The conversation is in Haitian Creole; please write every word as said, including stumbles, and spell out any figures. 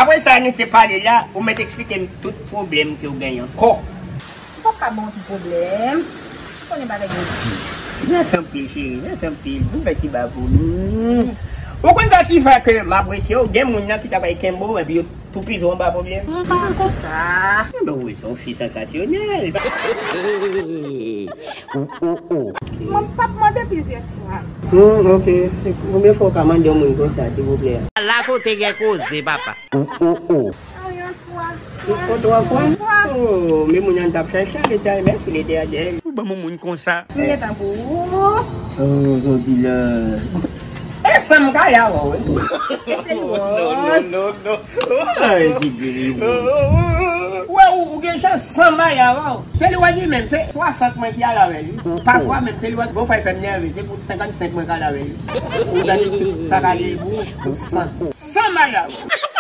Apre sa nou te pale la, ou mèt eksplike m tout pwoblèm ke w genyen ankò. Ou p ap ka ban m pwoblèm. Ou konnen bagay yo di. Mèsi anpil, cheri. Mèsi anpil. Nou fè ti ba pou nou. Ou konn sa ki fè ke m apresye w? Gen moun nan ki ta pral kenbe w, epi yo toupize w anba pwoblèm. M pa konn sa. Enben, wi, se yon fi sansasyonèl. Ou, ou, ou. Mwen p ap mande plizyè fwa. Hmm, ok. Se konbyen fwa w ka mande yon moun konsa, silvouplè? La kote gen koze, papa. Ou, ou, ou. Yon fwa. Yon twa fwa? Yon fwa. Oh, men moun nan t ap chèche, Letènèl, mèsi Letènèl. Ou ban m yon moun konsa. M gentan pou ou. Oh, jodi la. E san m ka y avè w, wi. E se li wòs. Ay, ti gri. Ou wè, ou, ou gen jan san m ka y avè w. Se li wè di menm, se swasant mwen ki al avè li. Pafwa menm, se li wè di, bon, fwa l fè m nève, se pou senkannsenk mwen k al avè li. Ou gade sa ka gen pou san. San m ka y avè w.